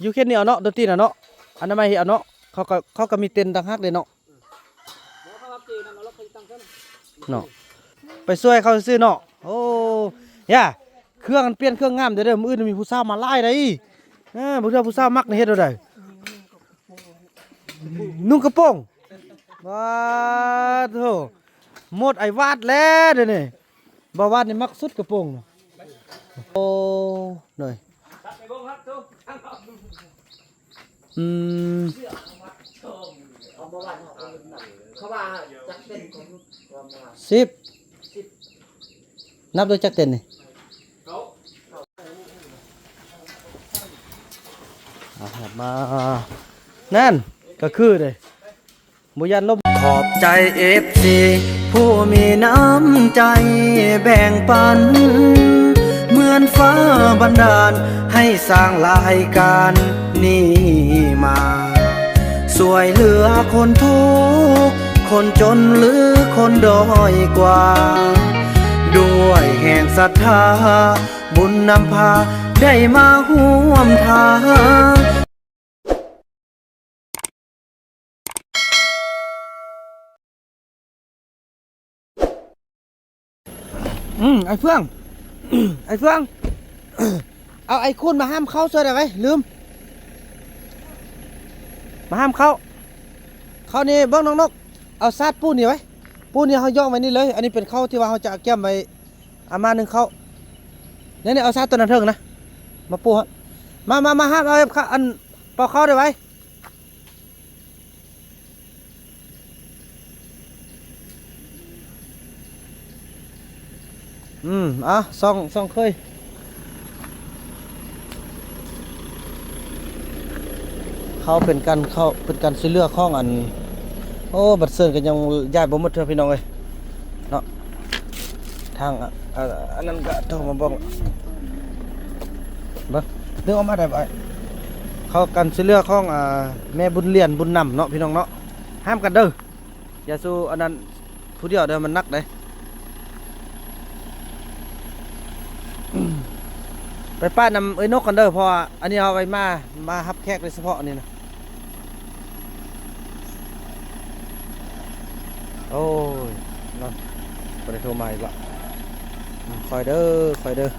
ຢູ່ເຂດນີ້ເອົາເນາະ ດົນຕີນະເນາະ ອະນາໄມເອົາເນາະ ເຂົາກໍ ເຂົາກໍມີເຕັນຕ່າງຫາກເດ້ເນາະ ເນາະ ໄປຊ່ວຍເຂົາຊື່ໆເນາະ. ໂອ້ ຢ່າ ເຄື່ອງມັນປ່ຽນເຄື່ອງງາມເດີ້ ມື້ອື່ນມີຜູ້ສາວມາຫຼາຍໃດ໋. ເອີ ບາງເທື່ອຜູ້ສາວມັກນີ້ເຮັດແນວໃດ? ນຸ່ງກະໂປງ ປາດໂທ້ ໝົດໄອ້ວາດແລ້ວດຽວນີ້. ບ່າວວາດນີ້ມັກສຸດກະໂປງນະ. ໂອ້ ໂດຍ ອືມ ສິບ ນັບໂດຍຈັກເຕັນນີ້? ອ່າ ມາ ນັ້ນ ກໍຄືເດ້ ບໍ່ຢ້ານລົມ. ຂອບໃຈເອັຟຊີຜູ້ມີນ້ຳໃຈແບ່ງປັນ ເໝືອນຟ້າບັນດານໃຫ້ສ້າງລາຍການນີ້ມາ ຊ່ວຍເຫຼືອຄົນທຸກຄົນຈົນ ຫຼື ຄົນດ້ອຍກວ່າ ດ້ວຍແຮງສັດທາ ບຸນນຳພາໄດ້ມາຮ່ວມທາງ. ອືມ ອ້າຍເຟືອງ ອ້າຍເຟືອງ ເອົາໄອ້ຄູນມາຫ້າມເຂົ້າຊ່ວຍໄດ້ໄວ ລືມ ມາຫ້າມເຂົ້າ. ເຂົ້ານີ້ເບິ່ງນ້ອງນົກ ເອົາສາດປູນີ້ໄວ້ ປູນີ້ເຮົາຢອງໄວ້ນີ້ເລີຍ. ອັນນີ້ເປັນເຂົ້າທີ່ວ່າເຮົາຈະກຽມໄວ້ ອາ ມາໜຶ້ງເຂົ້າ ນີ້ໆ ເອົາສາດຕົວນັ້ນເທິງນະ ມາປູຫັ້ນ. ມາ ມາ ມາ ຫາມເອົາ ອັນ ເປົ່າເຂົ້າໄດ້ໄວ. ອືມ ອ່ະ ຊ່ອງ ຊ່ອງເຄີຍ ເຂົ້າເປັນການ ເຂົ້າເປັນການຊ່ວຍເຫຼືອຂອງອັນ ໂອ້ ບັດເຊີນກໍຍັງຍ້າຍບໍ່ໝົດເທື່ອ ພີ່ນ້ອງເອີຍເນາະ. ທາງ ອາ ອັນນັ້ນກໍໂທມາບອກ ເບິ່ງ ດຶງອອກມາໄດ້ບໍ່ອ້າຍ? ເຂົ້າການຊ່ວຍເຫຼືອຂອງ ອາ ແມ່ບຸນຫຼຽນ ບຸນນຳເນາະ ພີ່ນ້ອງເນາະ. ຫ້າມກັນເດີ້ ຢ່າສູ່ອັນນັ້ນຜູ້ດຽວເດີ້ ມັນໜັກເດ້. ໄປປະນຳເອື້ອຍນົກກັນເດີ້ ເພາະວ່າອັນນີ້ເຮົາໄວ້ມາ ມາຮັບແຂກໂດຍສະເພາະນີ້ນະ. ໂອ້ຍ ນັ້ນ ບໍ່ໄດ້ໂທມາອີກລະ. ອືມ ຄ່ອຍເດີ້ ຄ່ອຍເດີ້.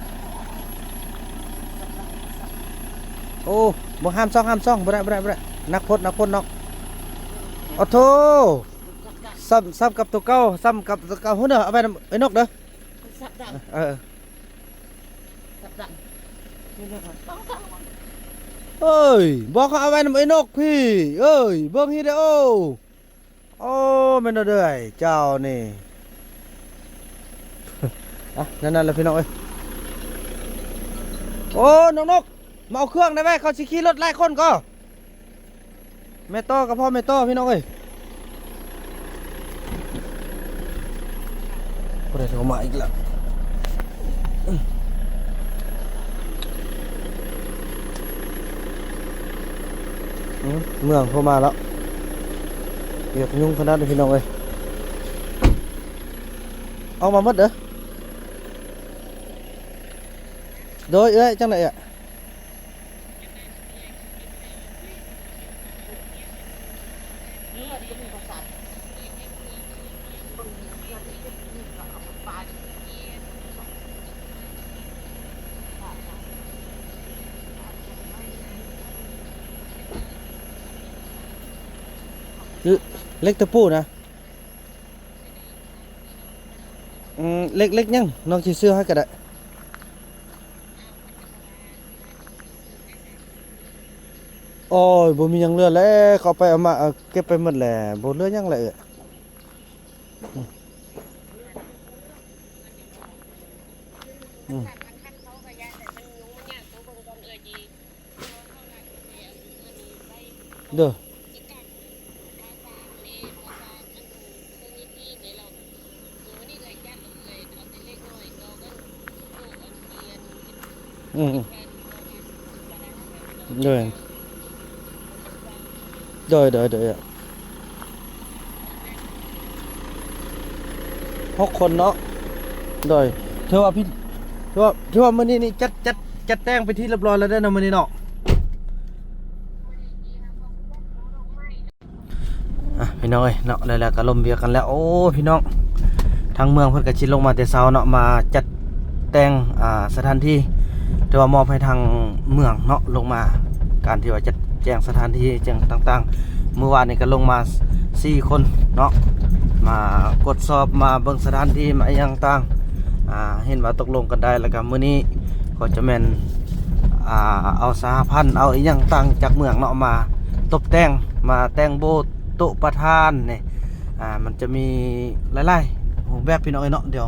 ໂອ້ ບໍ່ ຫ້າມຊ່ອງ ຫ້າມຊ່ອງ ບໍ່ໄດ້ ບໍ່ໄດ້ ບໍ່ໄດ້ ໜັກໂພດ ໜັກໂພດນ້ອງ. ໂອ້ໂທ້ ຊ້ຳ ຊ້ຳກັບໂຕເກົ່າ ຊ້ຳກັບໂຕເກົ່າ. ຫູ້ເດີ້ ເອົາໄວ້ນຳເອື້ອຍນົກເດີ້. ເອີ ເອີຍ ບອກເຂົາເອົາໄວ້ນຳເອື້ອຍນົກພີ້ ເອີຍ ເບິ່ງຮີເດີ້. ໂອ້ ໂອ້ ແມ່ນເດີເຈົ້ານີ້. ອ່ະ ນັ້ນໆ ແຫຼະພີ່ນ້ອງເອີຍ. ໂອ້ ນ້ອງນົກ ມາເອົາເຄື່ອງໄດ້ໄວ ເຂົາຊິຂີ່ລົດຫຼາຍຄົນກໍ. ແມ່ຕໍ່ກັບພໍ່ແມ່ຕໍ່ ພີ່ນ້ອງເອີຍ. ຜູ້ໃດໂທມາອີກລະ? ອືມ ເມືອງໂທມາແລ້ວ. ວຽກຫຍຸ້ງຂະໜາດນີ້ ພີ່ນ້ອງເອີຍ. ອອກມາໝົດເດີ້. ໂດຍ ເອື້ອຍ ຈັ່ງໃດເອື້ອຍ? ເຫຼັກຕະປູນະ. ອືມ ເຫຼັກ ເຫຼັກຫຍັງ? ນ້ອງຊິຊື້ໃຫ້ກໍໄດ້. ໂອ້ຍ ບໍ່ມີຫຍັງເຫຼືອແລ້ວ ເຂົາໄປເອົາມາ ເອົາເກັບໄປໝົດແລ້ວ ບໍ່ເຫຼືອຫຍັງແລ້ວເອື້ອຍ. ອືມ ອືມ ເດີ້. ອືມ ໂດຍ ໂດຍ ໂດຍ ໂດຍ ຫົກຄົນເນາະ. ໂດຍ ຖືວ່າພິ ພິ ຖືວ່າ ຖືວ່າມື້ນີ້ນີ້ຈັດ ຈັດ ຈັດແຕ່ງເປັນທີ່ຮຽບຮ້ອຍແລ້ວເດີເນາະ ມື້ນີ້ເນາະ. ອ່ະ ພີ່ນ້ອງເອີຍເນາະ ແລ້ວ ແລ້ວກໍລົມວຽກກັນແລ້ວ. ໂອ້ ພີ່ນ້ອງ ທາງເມືອງເພິ່ນກໍຊິລົງມາແຕ່ເຊົ້າເນາະ ມາຈັດແຕ່ງ ອ່າ ສະຖານທີ່ ແຕ່ວ່າມອບໃຫ້ທາງເມືອງເນາະ ລົງມາ ການທີ່ວ່າຈັດແຈງສະຖານທີ່ຫຍັງຕ່າງໆ. ມື້ວານນີ້ກໍລົງມາສີ່ຄົນເນາະ ມາກວດສອບ ມາເບິ່ງສະຖານທີ່ ມາຫຍັງຕ່າງ ອ່າ ເຫັນວ່າຕົກລົງກັນໄດ້ ແລ້ວກໍມື້ນີ້ກໍຈະແມ່ນ ອ່າ ເອົາສະຫະພັນ ເອົາອີ່ຫຍັງຕ່າງຈາກເມືອງເນາະ ມາຕົບແຕ່ງ ມາແຕ່ງໂບ ໂຕະປະທານນີ້ ອ່າ ມັນຈະມີຫຼາຍໆຮູບແບບ ພີ່ນ້ອງເອີຍເນາະ. ດຽວ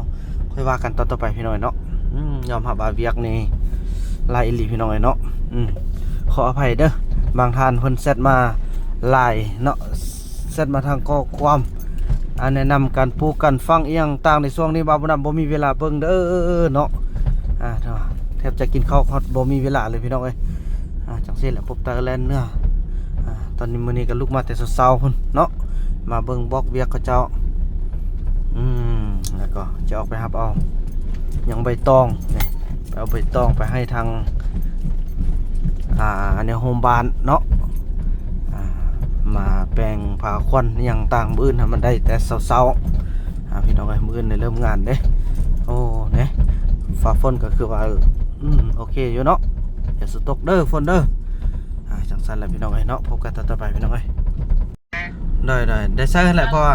ຄ່ອຍວ່າກັນຕອນຕໍ່ໄປ ພີ່ນ້ອງເອີຍເນາະ. ອືມ ຍອມຮັບວ່າວຽກນີ້ຫຼາຍອີ່ຫຼີ ພີ່ນ້ອງເອີຍເນາະ. ອືມ ຂໍອະໄພເດີ ບາງທ່ານເພິ່ນແຊັດມາຫຼາຍເນາະ ແຊັດມາທາງຂໍ້ຄວາມ ອ່າ ແນະນຳການປູກການຝັງອີ່ຫຍັງຕ່າງໃນຊ່ວງນີ້ ບ່າວບຸນນຳບໍ່ມີເວລາເບິ່ງເດີເນາະ. ອ່າ ແທບຈະກິນເຂົ້າຮອດບໍ່ມີເວລາເລີຍ ພີ່ນ້ອງເອີຍ. ອ່າ ຈັ່ງຊີ້ແຫຼະ ພົບຕາແລ່ນເໜືອ. ອ່າ ຕອນນີ້ ມື້ນີ້ກໍລຸກມາແຕ່ເຊົ້າໆພຸ້ນເນາະ ມາເບິ່ງບອກວຽກເຂົາເຈົ້າ. ອືມ ແລ້ວກໍຈະອອກໄປຮັບເອົາຫຍັງ ໃບຕອງນີ້ ໄປເອົາໃບຕອງໄປໃຫ້ທາງ ອ່າ ແນວໂຮມບ້ານເນາະ ອ່າ ມາແປງຜ້າຂວັນຫຍັງຕ່າງ ມື້ອື່ນໃຫ້ມັນໄດ້ແຕ່ເຊົ້າໆ. ອ່າ ພີ່ນ້ອງເອີຍ ມື້ອື່ນໄດ້ເລີ່ມງານເດ້. ໂອ້ ນີ້ ຟ້າຝົນກໍຄືວ່າ ອືມ ໂອເຄຢູ່ເນາະ ຢ່າສຸຕົກເດີຝົນເດີ. ອ່າ ຈັ່ງຊັ້ນແຫຼະ ພີ່ນ້ອງເອີຍເນາະ ພົບກັນຕອນຕໍ່ໄປ ພີ່ນ້ອງເອີຍ. ໂດຍໆ ໄດ້ໃຊ້ຫັ້ນແຫຼະ ເພາະວ່າ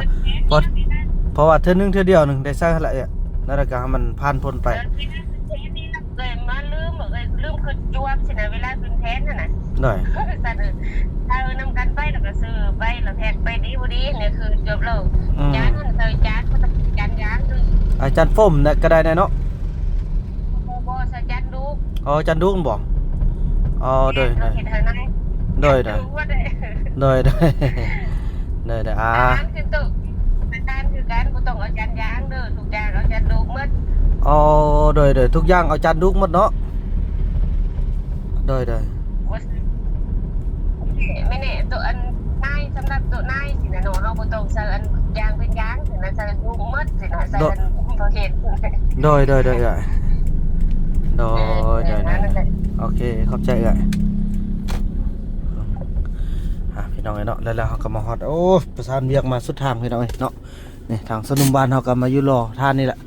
ເພາະ ເພາະວ່າເທື່ອໜຶ່ງເທື່ອດຽວໜຶ່ງໄດ້ໃຊ້ຫັ້ນແຫຼະ ແລ້ວກໍໃຫ້ມັນຜ່ານພົ້ນໄປ. ເອີ ເອີຍ ມາລືມ ເອີຍ ລືມຄິດຈວບຊີ້ນະ ເວລາຂຶ້ນແທ່ນຫັ້ນນະ. ໂດຍ ຊັ້ນ ເອີ ເອົານຳກັນໄປ ແລ້ວກໍຊື້ໄປ ແລ້ວແພັກໄປ ດີບໍ່ດີນີ້ ຄືຈວບແລ້ວ. ອືມ ຈານຫັ້ນໃສ່ຈານ ບໍ່ຕ້ອງຈານຢາງ. ອາ ຈານໂຟມນະກໍໄດ້ແດ່ເນາະ. ບໍ່ ບໍ່ ໃສ່ຈານດຸກ. ອໍ ຈານດຸກແມ່ນບໍ່? ອໍ ໂດຍ ເຮັດໃຫ້ນາງ ໂດຍ ໂດຍ ໂດຍ ໂດຍ ໂດຍ ອ່າ ອາຫານຄືໂຕະ ອາຫານຄືກັນ ບໍ່ຕ້ອງເອົາຈານຢາງເດີ ທຸກຢ່າງເອົາຈານດຸກໝົດ. ອໍ ໂດຍ ໂດຍ ທຸກຢ່າງເອົາຈານດຸກໝົດເນາະ. ໂດຍ ໂດຍ ແມ່ນແຫຼະ ໂຕະອັນນາຍ ສຳລັບໂຕະນາຍຊີ້ນະເນາະ ເຮົາບໍ່ຕ້ອງໃສ່ອັນຢາງເປັນຢາງຊີ້ນະ ໃສ່ດຸກໝົດຊີ້ນະ ໃສ່ອັນບໍ່ເຫັນ. ໂດຍ ໂດຍ ໂດຍ ໂດຍ ໂດຍ ເອີ ໂດຍ ໂດຍ ນັ້ນແຫຼະ ໂອເຄ ຂອບໃຈເອື້ອຍ. ອ່າ ພີ່ນ້ອງເອີຍເນາະ ແລ້ວ ແລ້ວເຮົາກໍມາຮອດ ໂອ້ ປະສານວຽກມາສຸດທາງ ພີ່ນ້ອງເອີຍເນາະ. ນີ້ ທາງຊາວໜຸ່ມບ້ານເຮົາກໍມາຢູ່ລໍທ່ານນີ້ແຫຼະ.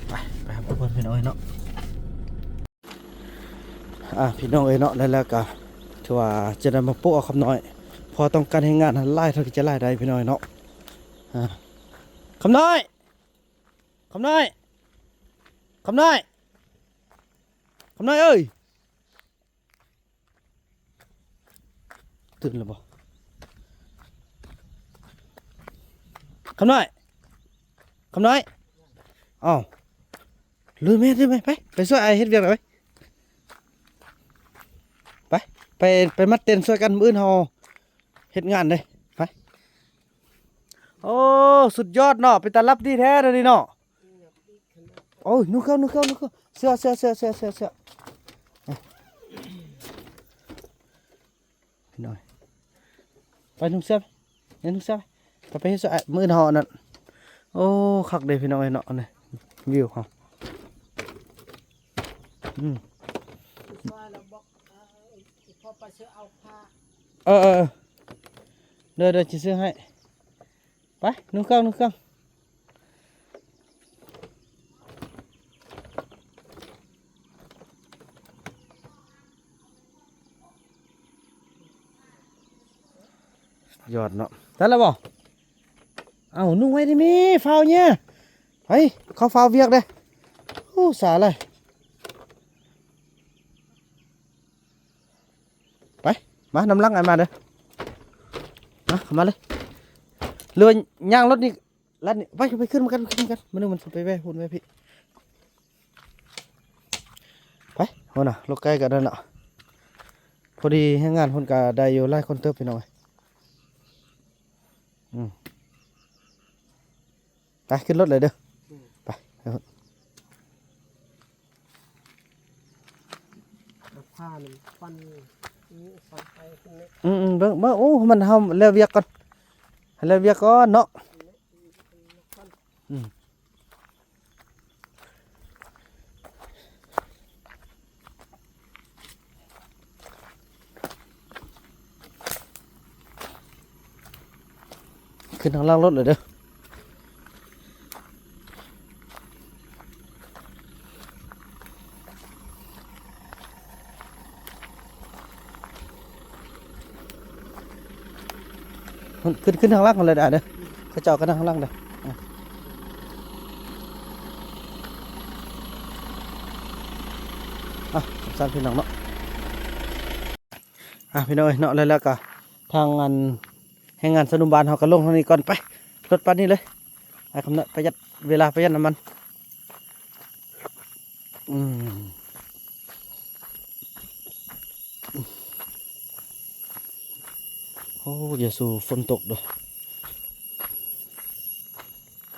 ໄປ ໄປຫາເພິ່ນ ພີ່ນ້ອງເອີຍເນາະ. ອ່າ ພີ່ນ້ອງເອີຍເນາະ ແລ້ວ ແລ້ວກໍຖືວ່າຈະໄດ້ມາໂປະເອົາຄຳນ້ອຍ ເພາະຕ້ອງການແຮງງານຫັ້ນ ຫຼາຍເທົ່າທີ່ຈະຫຼາຍໄດ້ ພີ່ນ້ອງເອີຍເນາະ. ອ່າ ຄຳນ້ອຍ ຄຳນ້ອຍ ຄຳນ້ອຍ ຄຳນ້ອຍເອີຍ. ຕື່ນແລ້ວບໍ່? ຄຳນ້ອຍ ຄຳນ້ອຍ ອ້າວ ລືມແມ່ ລືມແມ່ ໄປ ໄປຊ່ວຍອ້າຍເຮັດວຽກໜ່ອຍ ໄປ ໄປ ໄປ ໄປມັດເຕັນຊ່ວຍກັນ ມື້ອື່ນເຮົາເຮັດງານເດ້ ໄປ. ໂອ້ ສຸດຍອດເນາະ ເປັນຕາລັບດີແທ້ດຽວນີ້ເນາະ. ໂອ້ຍ ນຸ່ງເຄື່ອງ ນຸ່ງເຄື່ອງ ນຸ່ງເຄື່ອງ ເສື້ອ ເສື້ອ ເສື້ອ ເສື້ອ ເສື້ອ ເສື້ອ ພີ່ນ້ອງ ໄປນຸ່ງເສື້ອ ໄປນຸ່ງເສື້ອ ໄປ ໄປເຮັດຊ່ວຍ ມື້ອື່ນເຮົາອັນນັ້ນ. ໂອ້ ຄັກເດ້ພີ່ນ້ອງເອີຍເນາະ ອັນນີ້ ວິວເຮົາ ອືມ ເອີ ເອີ ເອີ ເດີ ເດີ ຊິຊື້ໃຫ້. ໄປ ນຸ່ງເຄື່ອງ ນຸ່ງເຄື່ອງ ຍອດເນາະ ໄດ້ແລ້ວບໍ່? ເອົ້າ ນຸ່ງໄວ້ຕິແມ່ ຟ້າວເຍ ໄປ ເຂົາຟ້າວວຽກເດ້. ໂອ້ ສາຍເລີຍ. ໄປ ມານຳຫຼັງອ້າຍມາເດີ ມາ ເຂົ້າມາເລີຍ ຫຼືວ່າຍ່າງລົດນີ້ ລັດນີ້ ໄປ ໄປ ຂຶ້ນນຳກັນ ຂຶ້ນນຳກັນ ມື້ໜຶ່ງມັນຊິໄປແວ່ພຸ້ນແວ່ພີ້ ໄປ ໂອ້ນະ ລົດໃກ້ກັນນັ້ນລະ ພໍດີແຮງງານເພິ່ນກະໄດ້ຢູ່ຫຼາຍຄົນເຕີບ ພີ່ນ້ອງເອີຍ ອືມ. ໄປ ຂຶ້ນລົດເລີຍເດີ ອືມ ໄປ ເອົາຜ້ານີ້ປັ່ນນີ້ ປັ່ນໄປຂຶ້ນນີ້ ອືມໆ ເບິ່ງ ເບິ່ງ ໂອ້ ມັນ ເຮົາແລ້ວວຽກກ່ອນ ໃຫ້ແລ້ວວຽກກ່ອນເນາະ ອືມ. ອືມ ອືມ. ຂຶ້ນທາງຫຼັງລົດເລີຍເດີ. ຂຶ້ນ ຂຶ້ນທາງຫຼັງເລີຍເດີ ເຂົາເຈົ້າກໍນັ່ງທາງຫຼັງເດີ. ອ່ະ ຊັ້ນພີ່ນ້ອງເນາະ ອ່ະ ພີ່ນ້ອງເອີຍເນາະ ແລ້ວ ແລ້ວກໍທາງອັນ ແຮງງານຊາວໜຸ່ມບ້ານເຮົາກໍລົງທາງນີ້ກ່ອນໄປ ລົດປານນີ້ເລີຍ ອ້າຍຄຳນ້ອຍ ປະຢັດເວລາ ປະຢັດນ້ຳມັນ. ອືມ ໂອ້ ຢ່າສູ່ຝົນຕົກເດີ.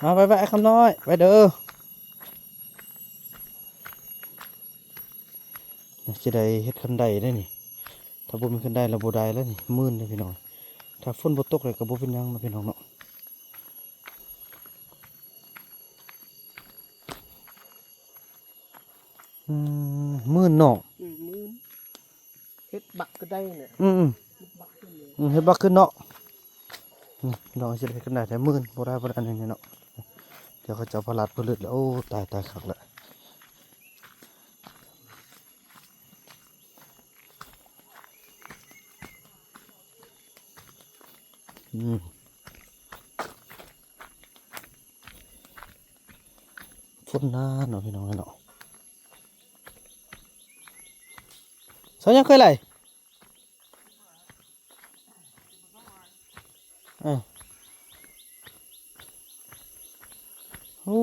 ມາ ໄປ ໄປ ອ້າຍຄຳນ້ອຍ ໄປເດີ. ຊິໄດ້ເຮັດຄັນໄດເດ້ນີ້ ຖ້າບໍ່ມີຄັນໄດແລ້ວບໍ່ໄດ້ແລ້ວນີ້ ມື່ນເດ້ພີ່ນ້ອງ. ຖ້າຝົນບໍ່ຕົກເລີຍກໍບໍ່ເປັນຫຍັງເນາະພີ່ນ້ອງເນາະ. ອືມ ມື່ນເນາະ. ອືມ ມື່ນ ເຮັດບັກກໍໄດ້ແຫຼະ. ອືມ ເຮັດບັກຂຶ້ນເນາະ. ອືມ ພີ່ນ້ອງຊິໄດ້ກັນໄດ້ແທ້ ມື່ນ ບໍ່ໄດ້ ບໍ່ໄດ້ ນີ້ເນາະ. ດຽວເຂົາເຈົ້າພະລາດຜະລຶດແລ້ວ ໂອ້ ຕາຍ ຕາຍ ຄັກແລ້ວ. ອືມ ຝົນໜາເນາະ ພີ່ນ້ອງເນາະ. ເຊົາຍັງເຄີຍໄຫຼ? ເອີ ໂອ້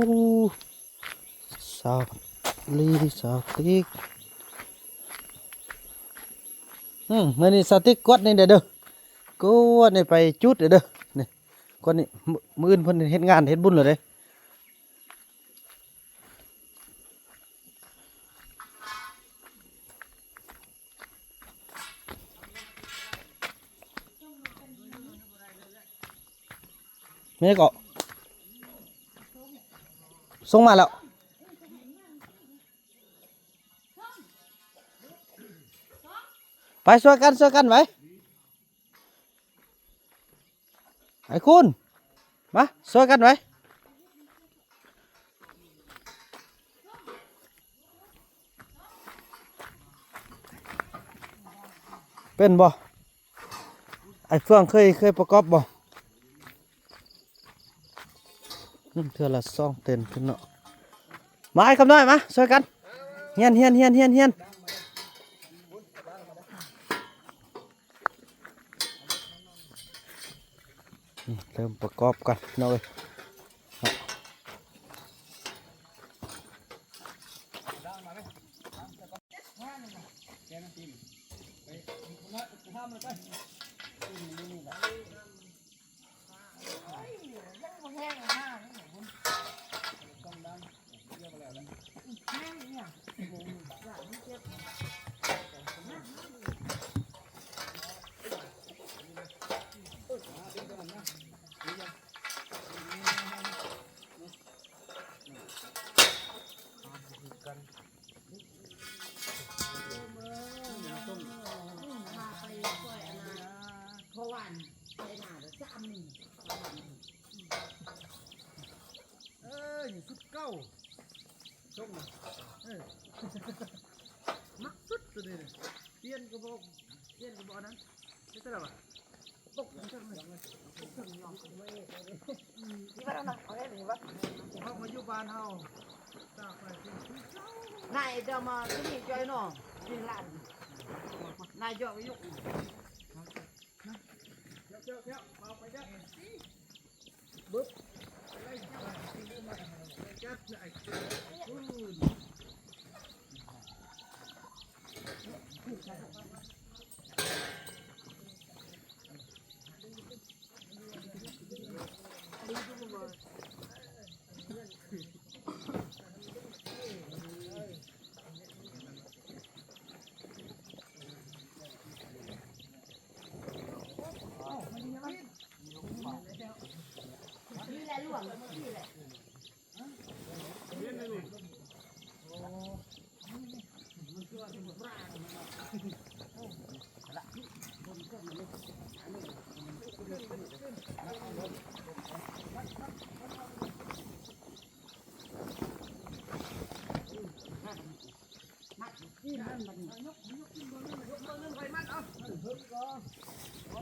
ສາວລີ ສາວຕິກ. ອືມ ມື້ນີ້ສາວຕິກກວດນີ້ເດີ ກວດນີ້ໄປຈຸດເດີ ນີ້ ກວດນີ້ ມື້ ມື້ອື່ນເພິ່ນເຮັດງານເຮັດບຸນແລ້ວເດ້. ແມ່ນເກາະ ສົ່ງມາແລ້ວ ໄປຊ່ວຍກັນ ຊ່ວຍກັນໄປ. ໄອ້ຄຸນ ມາຊ່ວຍກັນໄວ້ ເປັນບໍ່? ໄອ້ເຟືອງເຄີຍ ເຄີຍປະກອບບໍ່? ອືມ ເທື່ອລະສອງເຕັນຂຶ້ນເນາະ. ມາ ໄອ້ຄຳນ້ອຍ ມາຊ່ວຍກັນ ຮຽນ ຮຽນ ຮຽນ ຮຽນ ຮຽນ. ນີ້ ເລີ່ມປະກອບກັນເນາະເອີຍ. ເອີ ນີ້ຊຸດເກົ່າ ຊົງນະ ເອີ ມັກສຸດໂຕນີ້ນະ ປ່ຽນກໍບໍ່ ປ່ຽນກໍບໍ່ອັນນັ້ນ ເຮັດຈັ່ງໃດວະ? ອືມ ເຮົາມາຢູ່ບ້ານເຮົາ ນາຍຈະມາທີ່ນີ້ຈ້ອຍເນາະ ກິນຫຼານ ນາຍຈອກຢູ່. ນີ້ແຫຼະຫຼວງ ນີ້ແຫຼະ. ມັດ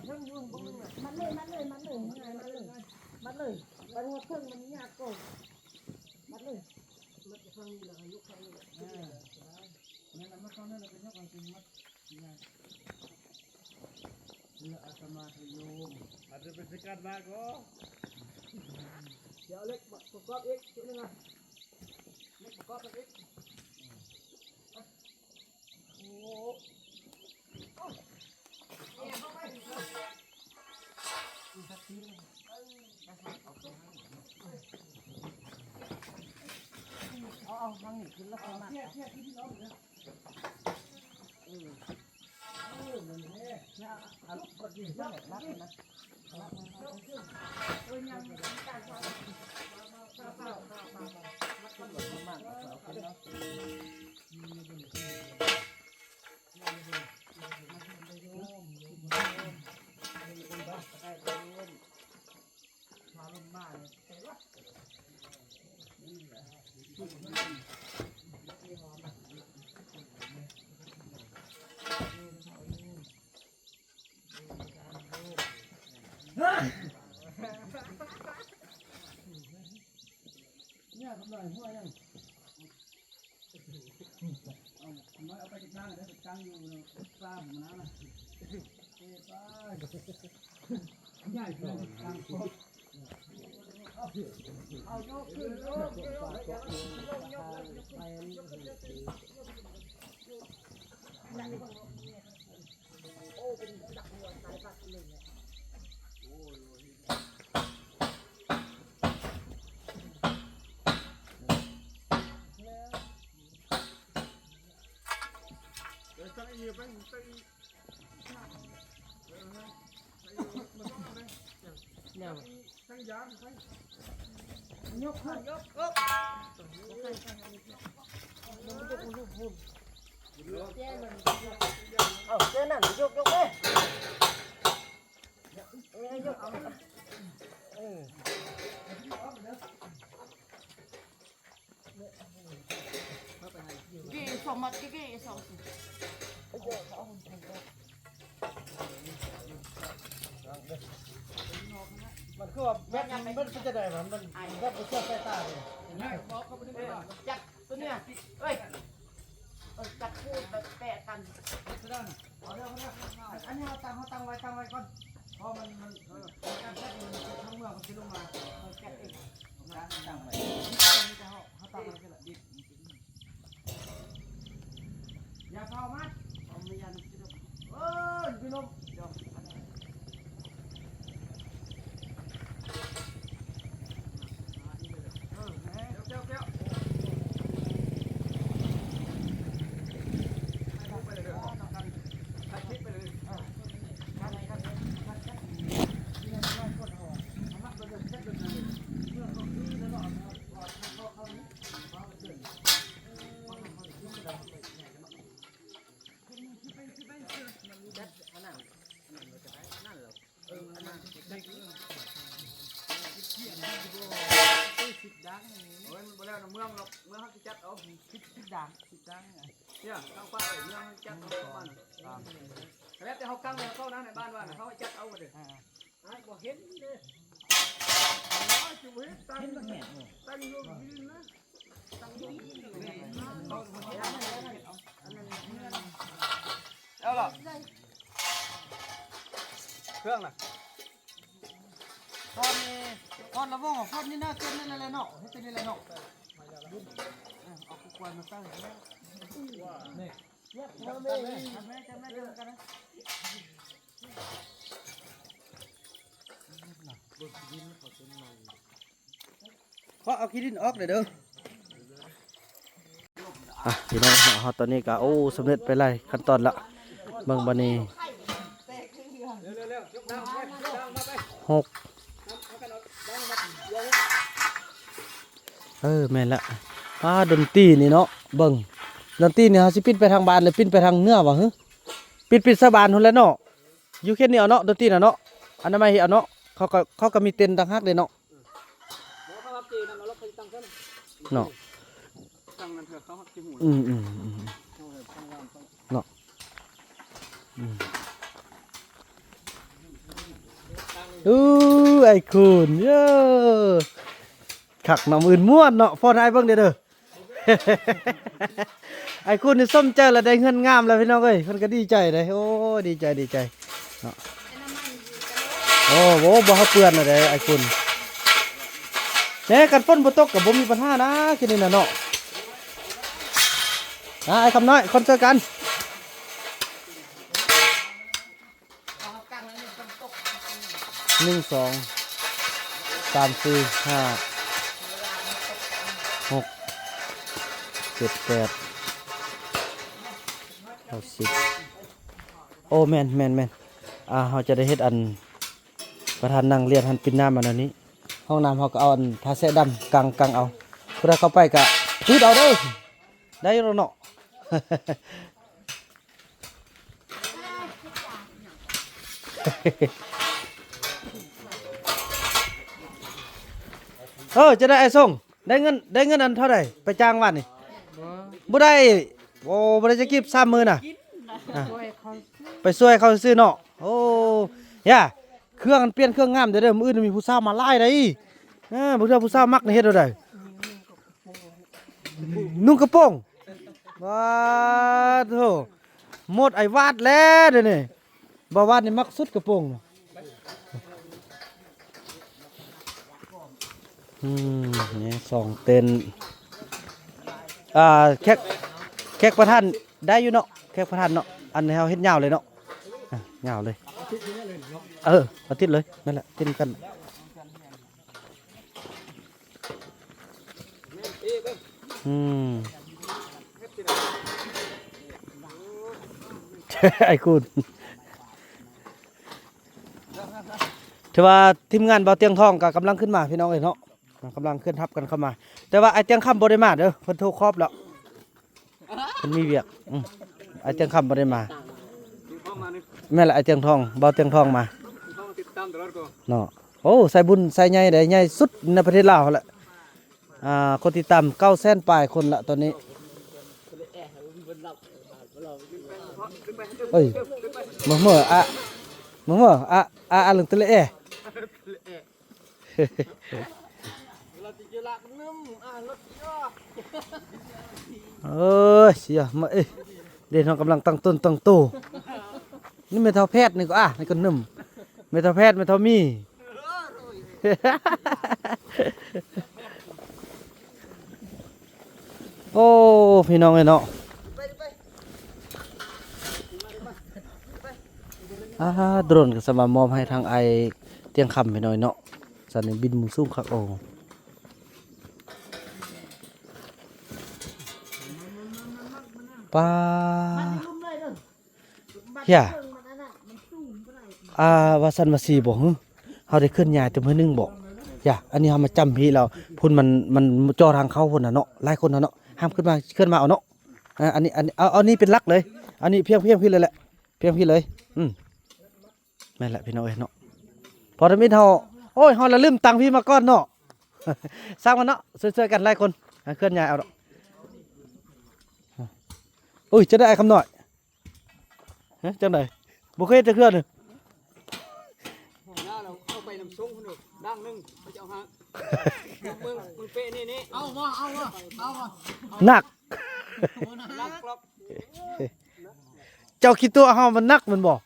ເລີຍ ມັດເລີຍ ມັດເລີຍ ມັດເລີຍ ມັດເລີຍ ມັດເລີຍ ໄປຮອດເທິງມັນຍາກກວ່າ ມັດເລີຍ ມັດຂ້າງນີ້ລະ ຍົກຂ້າງນີ້ລະ ເອີ ນັ້ນລະ ມັດຂ້າງນັ້ນລະ ໄປຍົກເອົາ ມັດ ເພື່ອອາຕະມາໄທໂຍມ ອາດຈະເປັນສະກັດມາກໍ ດຽວເຫຼັກປະກອບອີກ ເຈັບໜຶ່ງອະ ເຫຼັກປະກອບອີກ ໂອ້ ເອົາ ເອົາທາງນີ້ຂຶ້ນລະ ເອົາ ເອົາ ເອົາ ເອີ ເອີ ນັ້ນແຫຼະ ເອົາ ເອົາລົງ ເອົາລົງ ເອົາລົງ ເອີ ຍັງ ມັດມັດມັດມັດມັດມັດມັດມັດມັດມັດມັດມັດ ເນຍ ກຳໄລຫົວຍັງ ເອົາ ນ້ອຍເອົາໄປຈັກຢ່າງເດີ ໄປຕັ້ງຢູ່ປ່າພຸ້ນນະ ເອີ ໄປ ໃຫຍ່ເກີນຕັ້ງ ເອົາ ເອົາ ຍົກຂຶ້ນ ຍົກ ຍົກ ຍົກ ຍົກ ຍົກ ຍົກ ຍົກ ຍົກ ຍົກ ແນວ ຍົກຂຶ້ນ ຍົກ ຍົກ ເອົາ ເຈົ້ານັ້ນ ຍົກ ຍົກເດ້ ເອີ ຍົກ ເອີ ເກ ສອງມັດ ເກ ເກ ສອງ ມັນຄືວ່າແບບມັນເປັນຈັ່ງໃດວະ ມັນແບບບໍ່ເຊື່ອສາຍຕາເລີຍ ຈັບຕົວເນີ້ຍ ເອີຍ ເອີຍ ຈັບຄູ່ແບບແປະກັນ ເຮັດເດີ ເອົາເດີ ເອົາເດີ ອັນນີ້ເຮົາຕັ້ງ ເຮົາຕັ້ງໄວ້ ຕັ້ງໄວ້ກ່ອນ ເພາະມັນ ມັນ ເອີ ການຈັບນີ້ມັນ ທາງເມືອງເພິ່ນຊິລົງມາ ເຮົາຈັບເອງ ຕັ້ງໄວ້ ເຮົາຕັ້ງໄວ້ ຢ່າເຝົ້າມັນ ເອົາໄປຢ່າ ເອີ ໄປລົມ ເອີ ແມ່ນ ແກ້ວ ແກ້ວ ແກ້ວ ໄປເລີຍເດີ ໄປເລີຍເດີ ໄປເລີຍເດີ ໂອ້ຍ ມັນບໍ່ແລ້ວນຳເມືອງດອກ ເມືອງເຮົາຊິຈັດເອົາ ສິບ ສິບດ່າງ ສິບດ່າງ ເນຍ ຕັ້ງປ້າຍເມືອງເຮົາຊິຈັດເອົາ ປະມານ ແລ້ວແຕ່ເຮົາກາງແລ້ວເຂົ້ານະ ໃນບ້ານວ່ານະ ເຮົາຈັດເອົາເດີ ອ້າຍບໍ່ເຫັນເດ້ ໂອ້ຍ ຈະບໍ່ເຫັນ ຕັ້ງ ຕັ້ງຢູ່ທີ່ດິນນະ ຕັ້ງຢູ່ທີ່ດິນນະ ເອົາລະ ເຄື່ອງນະ ຟອນນີ້ ຟອນລະວົງ ຟອນນີ້ນະ ເກັບນີ້ແຫຼະເນາະ ເຮັດແຕ່ນີ້ແຫຼະເນາະ ເອີ ເອົາກວດມາໃສ່ ນີ້ ຈັບແມ່ ຈັບແມ່ ຈັບແມ່ ຈັບແມ່ ເພາະເອົາຂີ້ດິນອອກເດີ ເດີ ອ່ະ ພີ່ນ້ອງເນາະ ເຮົາຕອນນີ້ກໍ ໂອ້ ສຳເລັດໄປຫຼາຍຂັ້ນຕອນລະ ເບິ່ງບັດນີ້ ຫົກ ເອີ ແມ່ນລະ ອ່າ ດົນຕີນີ້ເນາະ ເບິ່ງ ດົນຕີນີ້ເຮົາຊິປິ່ນໄປທາງບ້ານ ຫຼືປິ່ນໄປທາງເໜືອຫວາ ຫື ປິ່ນ ປິ່ນສະບານພຸ້ນແຫຼະເນາະ ຢູ່ເຂດນີ້ເອົາເນາະ ດົນຕີນະເນາະ ອະນາໄມເຮັດເອົາເນາະ ເຂົາກໍ ເຂົາກໍມີເຕັນຕ່າງຫາກເດ້ເນາະ ບໍ່ ເຂົາຮັບເຈນັ້ນເອົາລົດໄປຕັ້ງຊັ້ນ ເນາະ ຕັ້ງນັ້ນເທື່ອເຂົາຮັບເຈຫູ ອືມໆໆ ເຂົາໃຫ້ ເນາະ ອືມ ອູ້ ອ້າຍຄູນ ເອີ ຄັກເນາະ ມື້ອື່ນມ່ວນເນາະ ຟ້ອນໃຫ້ອ້າຍເບິ່ງແດ່ເດີ. ອ້າຍຄູນນີ້ສົມໃຈລະ ໄດ້ເຮືອນງາມແລ້ວພີ່ນ້ອງເອີຍ ເພິ່ນກໍດີໃຈເດ້. ໂອ້ ດີໃຈ ດີໃຈເນາະ. ໂອ້ ໂອ້ ບໍ່ເຮົາເປື້ອນລະເດ້ອ້າຍຄູນ. ແນ່ ຄັນຝົນບໍ່ຕົກກໍບໍ່ມີບັນຫານະ ຄືນີ້ນະເນາະ. ນະ ອ້າຍຄຳນ້ອຍ ຄົນຊ່ວຍກັນ. ໜຶ່ງ ສອງ ສາມ ສີ່ ຫ້າ ຫົກ ເຈັດ ແປດ ເກົ້າ ສິບ. ໂອ້ ແມ່ນ ແມ່ນ ແມ່ນ. ອ່າ ເຮົາຈະໄດ້ເຮັດອັນ ປະທານນັ່ງລຽນຫັ້ນ ປິ່ນນ້ຳອັນນັ້ນນີ້ ຫ້ອງນ້ຳເຮົາກໍເອົາອັນຜ້າແຊະດຳກາງ ກາງເອົາ. ຜູ້ໃດເຂົ້າໄປກໍປິດເອົາເດີ ໄດ້ຢູ່ແລ້ວເນາະ. ເອີ ຈະໄດ້ອ້າຍຊົງ ໄດ້ເງິນ ໄດ້ເງິນອັນເທົ່າໃດ ໄປຈ້າງວານນີ້? ບໍ່ ບໍ່ໄດ້. ໂອ້ ບໍ່ໄດ້ຈັກກີບ ສາມໝື່ນນະ. ອ່າ ໄປຊ່ວຍເຂົາຊື່ເນາະ. ໂອ້ ຢ່າ ເຄື່ອງ ອັນປ່ຽນເຄື່ອງງາມເດີ ມື້ອື່ນມີຜູ້ສາວມາຫຼາຍໃດ໋. ເອີ ບາງເທື່ອຜູ້ສາວມັກນີ້ເຮັດແນວໃດ? ນຸ່ງກະໂປງ. ປາດໂທ້ ໝົດໄອ້ວາດແລ້ວເດນີ້. ບ່າວວາດນີ້ມັກສຸດກະໂປງນະ. ອືມ ນີ້ສອງເຕັນ. ອ່າ ແຂກ ແຂກປະທານໄດ້ຢູ່ເນາະ ແຂກປະທານເນາະ. ອັນນີ້ເຮົາເຮັດຍາວເລີຍເນາະ ອ່ະ ຍາວເລີຍ. ເອີ ເອົາຕິດເລີຍ ນັ້ນແຫຼະ ຕິດກັນ. ອືມ ອ້າຍຄູນ ຖືວ່າທີມງານບ່າວຕຽງທອງກໍກຳລັງຂຶ້ນມາພີ່ນ້ອງເອີຍເນາະ. ກຳລັງເຄື່ອນທັບກັນເຂົ້າມາ ແຕ່ວ່າອ້າຍຕຽງຄຳບໍ່ໄດ້ມາເດີ ເພິ່ນໂທຄອບແລ້ວ ເພິ່ນມີວຽກ. ອືມ ອ້າຍຕຽງຄຳບໍ່ໄດ້ມາ. ແມ່ນລະ ອ້າຍຕຽງທອງ ບ່າວຕຽງທອງມາເນາະ. ໂອ້ ສາຍບຸນສາຍໃຫຍ່ເດ້ ໃຫຍ່ສຸດໃນປະເທດລາວຫັ້ນແຫຼະ. ອ່າ ຄົນຕິດຕາມເກົ້າແສນປາຍຄົນລະຕອນນີ້. ເອີຍ ມາເມີອະ ມາເມີອະ ອາ ອາ ອາ ເລິງຕະເລແອ. ເອີຍ ເສຍມາເອີຍ ເດ ເຮົາກຳລັງຕັ້ງຕົນຕັ້ງໂຕ. ນີ້ແມ່ເຖົ້າແພດນີ້ກໍ ອາ ນີ້ກໍໜຶ່ມ ແມ່ເຖົ້າແພດ ແມ່ເຖົ້າມີ. ໂອ້ ພີ່ນ້ອງເອີຍເນາະ. ອ່າ ໂດຣນກໍສາມາດມອບໃຫ້ທາງອ້າຍຕຽງຄຳພີ່ນ້ອງເນາະ. ສັນນີ້ບິນມຸມສູງຄັກ. ໂອ້ ປາ ເຮີຍ ອ່າ ວ່າຊັ້ນວ່າຊີ້ບໍ່ ເຮົາໄດ້ເຄື່ອນຍ້າຍແຕ່ມື້ໜຶ່ງບໍ່? ຢ່າ ອັນນີ້ເຮົາມາຈຳພີ້ແລ້ວ ພຸ້ນມັນ ມັນເຈາະທາງເຂົ້າພຸ້ນນະເນາະ. ຫຼາຍຄົນນະເນາະ ຫ້າມຂຶ້ນມາ ເຄື່ອນມາເອົາເນາະ. ອ່າ ອັນນີ້ ອັນນີ້ ເອົາ ເອົານີ້ເປັນຫຼັກເລີຍ. ອັນນີ້ພຽງ ພຽງພີ້ເລີຍແຫຼະ ພຽງພີ້ເລີຍ. ອືມ ແມ່ນແຫຼະພີ່ນ້ອງເອີຍເນາະ. ພໍທຳອິດເຮົາ ໂອ້ຍ ເຮົາລະລືມຕັ້ງພີ້ມາກ່ອນເນາະ. ຊ່າງມັນເນາະ ຊ່ວຍໆກັນຫຼາຍຄົນ ເຄື່ອນຍ້າຍເອົາດອກ. ໂອ້ຍ ຈະໄດ້ອ້າຍຄຳນ້ອຍ ຮະ ຈັ່ງໃດ ບໍ່ເຄີຍເຮັດຈັກເທື່ອນີ້. ເອົາໄປນຳຊົງພຸ້ນເດີ ດັ່ງໜຶ່ງ ເຂົາຈະເອົາຫາ ເມືອງ ເມືອງເປະນີ້ ນີ້ ເອົາບໍ່ ເອົາບໍ່ ເອົາບໍ່ ໜັກ ໜັກຫຼອກ. ເຈົ້າຄິດຕົວເຮົາມັນໜັກແມ່ນບໍ່?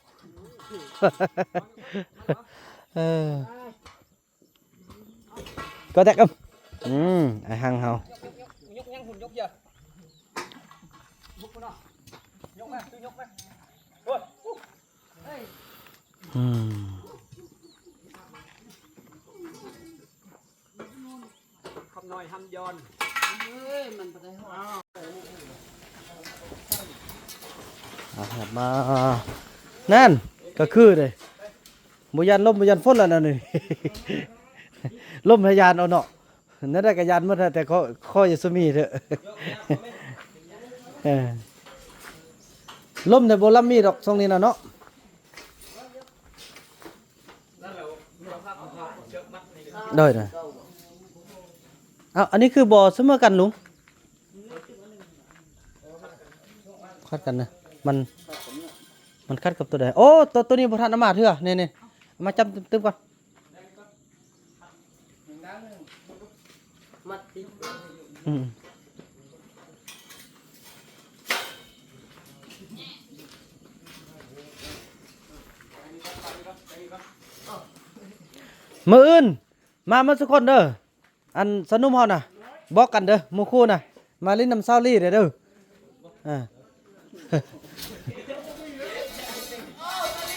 ເອີ ກໍແຕກ ອືມ ອ້າຍຫັງເຮົາ ຍົກຍັງຫຸ່ນຍົກເຢຍ ຍົກພຸ້ນເນາະ ຍົກມາ ຍົກມາ ໂອ້ຍ ອືມ. ຄຳນ້ອຍຫຳຢອນ ເອີຍ ມັນບໍ່ໄດ້ຮອດ. ອ່າ ມາ ນັ້ນ ກໍຄືເດ້ ບໍ່ຢ້ານລົມບໍ່ຢ້ານຝົນແລ້ວນະນີ້. ລົມໃຫ້ຢ້ານເອົາເນາະ ແນວໃດກໍຢ້ານໝົດ ແຕ່ຂໍ ຂໍຢ່າສຸມີເຖາະ. ເອີ ລົມນີ້ບໍ່ລຳມີດອກຊ່ວງນີ້ນະເນາະ. ໂດຍ ໂດຍ. ເອົ້າ ອັນນີ້ຄືບໍ່ສະເໝີກັນລຸງ? ໂ ຂັດກັນນະ ມັນ ມັນຂັດກັບຕົວໃດ? ໂອ້ ຕົວ ຕົວນີ້ບໍ່ທັນເອົາມາເທື່ອ ນີ້ໆ ເອົາມາຈ້ຳຕຶມໆກ່ອນ. ມັດຕິດ ອືມ ມື້ອື່ນມາໝົດທຸກຄົນເດີ. ອັນສາວໜຸ່ມເຮົານະ ບອກກັນເດີ ໝູ່ຄູ່ນະ ມາຫຼິ້ນນຳສາວລີເດີ ເດີ. ອ່າ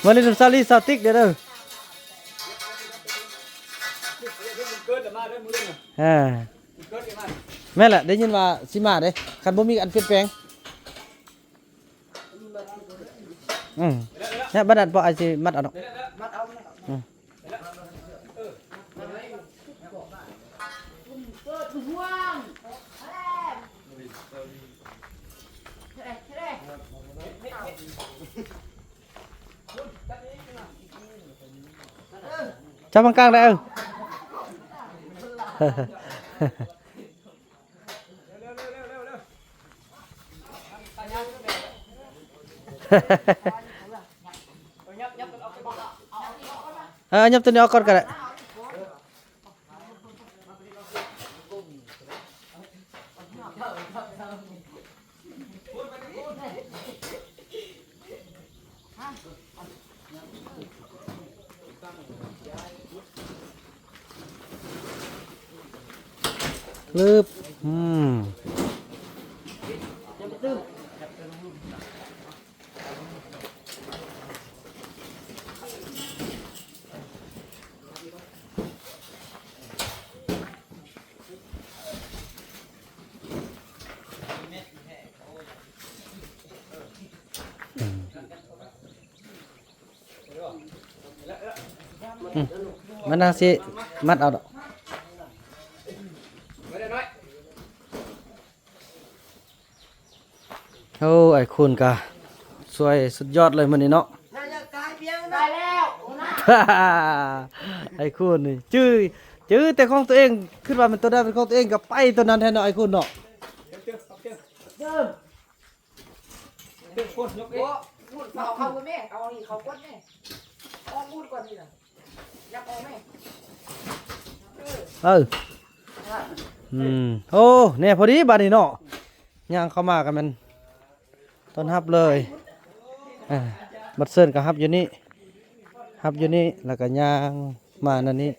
ມາຫຼິ້ນນຳສາວລີ ສາວຕິກເດີ ເດີ. ອ່າ ແມ່ນແຫຼະ ໄດ້ຍິນວ່າຊິມາເດ້ ຄັນບໍ່ມີອັນປ່ຽນແປງ. ອືມ ແລ້ວບັດນັ້ນພໍ່ອ້າຍຊິມັດເອົາເນາະ. ອືມ ຈັບກາງໆໄດ້ ເອີ. ເອີ ຫຍັບຕົວນີ້ອອກກ່ອນກໍໄດ້. ລຶບ ອືມ. ອືມ ມັນໜ້າຊິມັດເອົາດອກ. ໂອ້ ອ້າຍຄູນກະຊ່ວຍສຸດຍອດເລີຍມື້ນີ້ເນາະ. ໄດ້ແລ້ວ ອ້າຍຄູນນີ້ຈື່ ຈື່ແຕ່ຂອງຕົວເອງ ຄິດວ່າແມ່ນຕົວໃດເປັນຂອງຕົວເອງ ກໍໄປຕົວນັ້ນແທ້ເນາະ ອ້າຍຄູນເນາະ. ເອົາ ໝູນເຂົ້າ ເຂົ້າແມ່ ເອົານີ້ເຂົ້າກົດແມ່ ເອົາໝູນກ່ອນນີ້ນະ ຍັບອອກແມ່ ເອີ ເອີ ອືມ. ໂອ້ ແນ່ພໍດີບາດນີ້ເນາະ ຍ່າງເຂົ້າມາກໍແມ່ນຕ້ອນຮັບເລີຍ. ອ່າ ບັດເຊີນກໍຮັບຢູ່ນີ້ ຮັບຢູ່ນີ້ ແລ້ວກໍຍ່າງມານັ້ນນີ້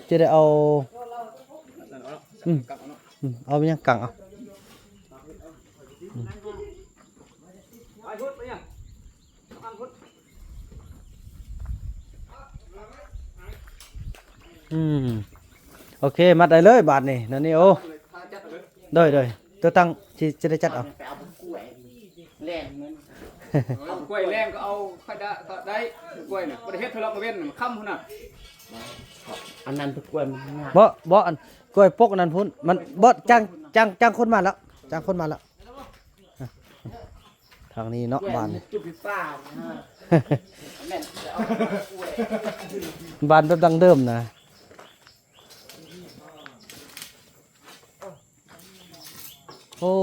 ຈະໄດ້ເອົາ ອືມ ອືມ ເອົາຫຍັງກັງເອົາ ອືມ ອືມ ໂອເຄ ມັດໄດ້ເລີຍບາດນີ້ ນັ້ນນີ້ ໂອ້ ໂດຍ ໂດຍ ຕົວຕັ້ງ ຊິ ຊິໄດ້ຈັດເອົາ ໄປເອົາກລ້ວຍແລງມັນ ເອົາກລ້ວຍແລງກໍເອົາ ຂ້ອຍໄດ້ ໄດ້ກລ້ວຍນະ ບໍ່ໄດ້ເຮັດເທື່ອລະ ມາເວັ້ນ ມັນຄ່ຳພຸ້ນນະ ອັນນັ້ນເປັນກລ້ວຍມັນງາມ ບໍ່ ບໍ່ ອັນ ກ້ວຍປົກອັນນັ້ນພຸ້ນ ມັນບໍ່ ຈ້າງ ຈ້າງ ຈ້າງຄົນມາແລ້ວ ຈ້າງຄົນມາແລ້ວ ທາງນີ້ເນາະ ບ້ານນີ້ ບ້ານແບບດັ້ງເດີມນະ. ໂອ້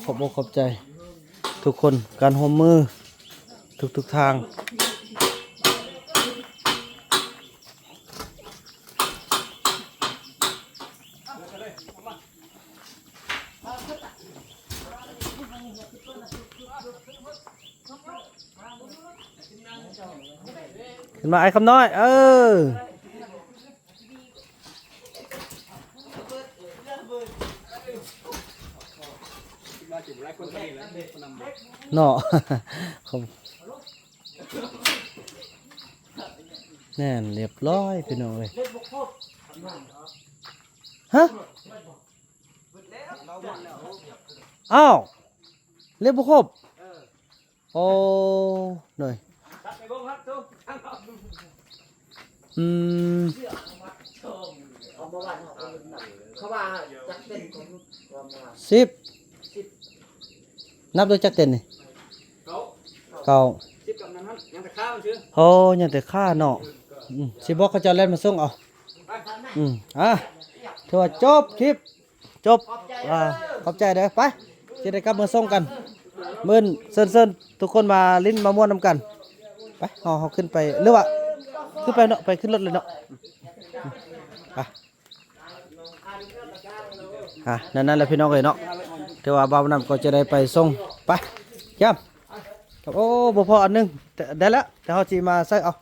ຂອບອົກຂອບໃຈທຸກຄົນ ການຮ່ວມມືທຸກໆທາງ. ຂຶ້ນມາ ອ້າຍຄຳນ້ອຍ ເອີ. ເນາະ ແໜ້ນລຽບຮ້ອຍພີ່ນ້ອງເອີຍ. ຮະ? ອ້າວ ເລັບບໍ່ຄົບ. ໂອ້ ໂດຍ ອືມ ສິບ ນັບໂດຍຈັກເຕັນນີ້? ເກົ້າ ເກົ້າ ສິບກັບນັ້ນຫັ້ນ ຍັງແຕ່ຂາມັນຊື່. ໂອ້ ຍັງແຕ່ຂາເນາະ. ອືມ ຊິບອກເຂົາເຈົ້າແລ່ນມາສົ່ງເອົາ. ອືມ ອ່າ ຖືວ່າຈົບຄລິບ. ຈົບ ຂອບໃຈເດີ ອ່າ ຂອບໃຈເດີ ໄປ ຊິໄດ້ກັບເມືອສົ່ງກັນ. ມື້ອື່ນເຊີນໆ ທຸກຄົນມາຫຼິ້ນມາມ່ວນນຳກັນ. ໄປ ເຮົາ ເຮົາຂຶ້ນໄປ ຫຼືວ່າຂຶ້ນໄປເນາະ ໄປຂຶ້ນລົດເລີຍເນາະ. ໄປ ອ່ະ ນັ້ນໆ ແຫຼະພີ່ນ້ອງເອີຍເນາະ ຖືວ່າບ່າວນຳກໍຈະໄດ້ໄປສົ່ງ. ໄປ ຢ້ຳ ໂອ້ ບໍ່ພໍອັນໜຶ່ງ ແຕ່ໄດ້ແລ້ວ ແຕ່ເຮົາຊິມາໃສ່ເອົາ.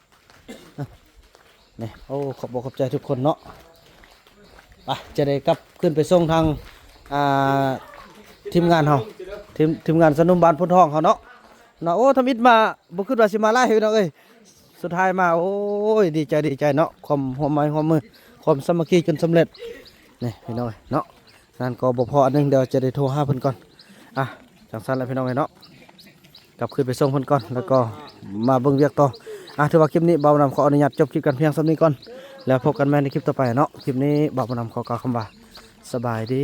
ນີ້ ໂອ້ ຂອບອົກຂອບໃຈທຸກຄົນເນາະ. ໄປ ຈະໄດ້ກັບຂຶ້ນໄປສົ່ງທາງ ອ່າ ທີມງານເຮົາ ທີມ ທີມງານຊາວໜຸ່ມບ້ານໂພນທອງເຮົາເນາະ. ເນາະ ໂອ້ ທຳອິດມາ ບໍ່ຄິດວ່າຊິມາຫຼາຍພີ່ນ້ອງເອີຍ. ສຸດທ້າຍມາ ໂອ້ຍ ດີໃຈ ດີໃຈເນາະ ຄວາມຮ່ວມໄມ້ຮ່ວມມື ຄວາມສາມັກຄີຈົນສຳເລັດ. ນີ້ພີ່ນ້ອງເອີຍເນາະ ນັ້ນກໍບໍ່ພໍອັນໜຶ່ງ ດຽວຈະໄດ້ໂທຫາເພິ່ນກ່ອນ. ອ່ະ ຈັ່ງຊັ້ນແຫຼະພີ່ນ້ອງເອີຍເນາະ ກັບຄືນໄປສົ່ງເພິ່ນກ່ອນ ແລ້ວກໍມາເບິ່ງວຽກຕໍ່. ອ່ະ ຖືວ່າຄລິບນີ້ບ່າວນຳຂໍອະນຸຍາດຈົບຄລິບກັນພຽງສ່ຳນີ້ກ່ອນ ແລ້ວພົບກັນໃໝ່ໃນຄລິບຕໍ່ໄປເນາະ. ຄລິບນີ້ບ່າວນຳຂໍກ່າວຄຳວ່າ ສະບາຍດີ.